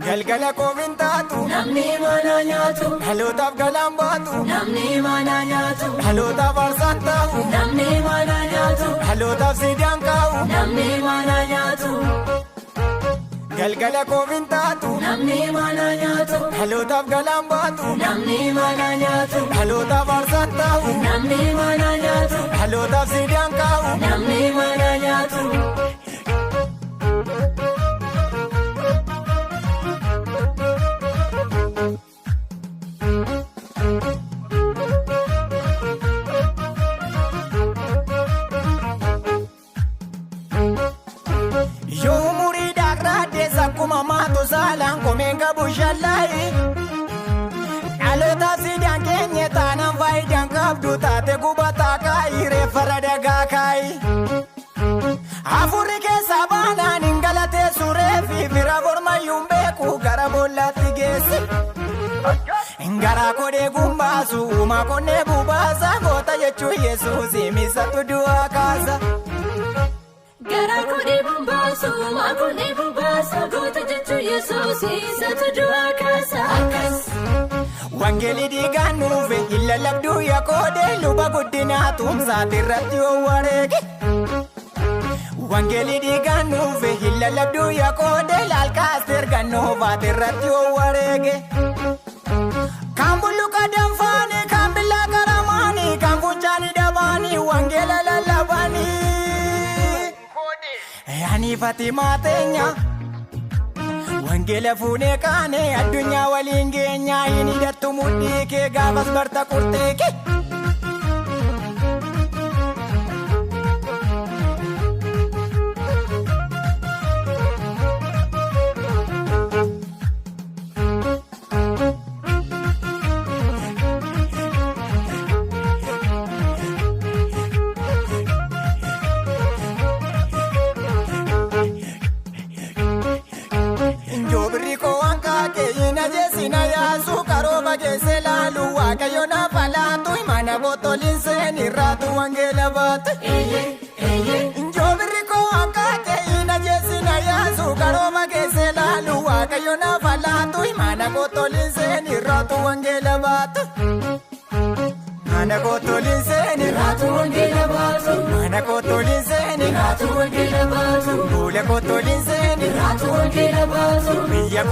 Galgala koof hin taatu. Namni mana nyaatu. Dhalootaaf galaan baatu. Namni mana nyaatu. Dhalootaaf aarsaan taa'u. Namni mana nyaatu. Dhalootaaf siidaan kaa'u. Namni mana nyaatu. Galgala koof hin taatu. Namni mana nyaatu. Dhalootaaf galaan baatu. Namni mana nyaatu. Dhalootaaf aarsaan taa'u. Namni mana nyaatu. Dhalootaaf siidaan kaa'u. Namni mana nyaatu. Yoo umurii dhaaqraaddees akkuma maatu saalaan komeen qabu shallaayi. Dhalootaaf siidaan keenye taanaan faayidaan qabdu taate gubataa kaayi reeffa radagaa kaayi. Hafuurri keessaa baanaan hin galateessu reefi fira mormayyuun beeku gara boollaatti geessi. Garaa kodhee gumbaasu uumaa qonnee bubaasa goota jechuun Yesuusi misatu du'aa kaasa. Garaa kudhee bumbaasu, maakonnee bumbaasa, goota jechuun Yesuus isatu du'aa kaasa. Akkas. Wangeelli dhiigaan nuufe hin lallabduu yakoodee luba guddinaa tumsaati irratti wareege. Wangeelli dhiigaan nuufe hin lallabduu yakoodee laalkaas ergannoofaati irratti wareege. Kan bulluqa danfaanii, kan billaa qaramaanii, kan funcaanii dabaanii, wangeela lallabanii. Ani Fatimaa teenya. Wangeela fuunee kaane addunyaa waliin geenya hin hidhattu mudhii kee gaafas barta qurxii kee. Njoobirri koo waan kaakee hin ajeesina yaasu karooba keessa laalu waaqayyo naaf alaatu mana bottoliin seeni raatu wangeela baate. Njoobirri koo waan kaakee hin ajeesina yaasu karooba keessa laalu waaqayyo naaf alaatu mana bottoliin seeni raatu wangeela baate. Mana bottoliin seeni Raatu wangeela baatu. mana bottoliin seeni Raatu wangeela baatu. fuula bottoliin seeni Raatu wangeela baatu. biyya.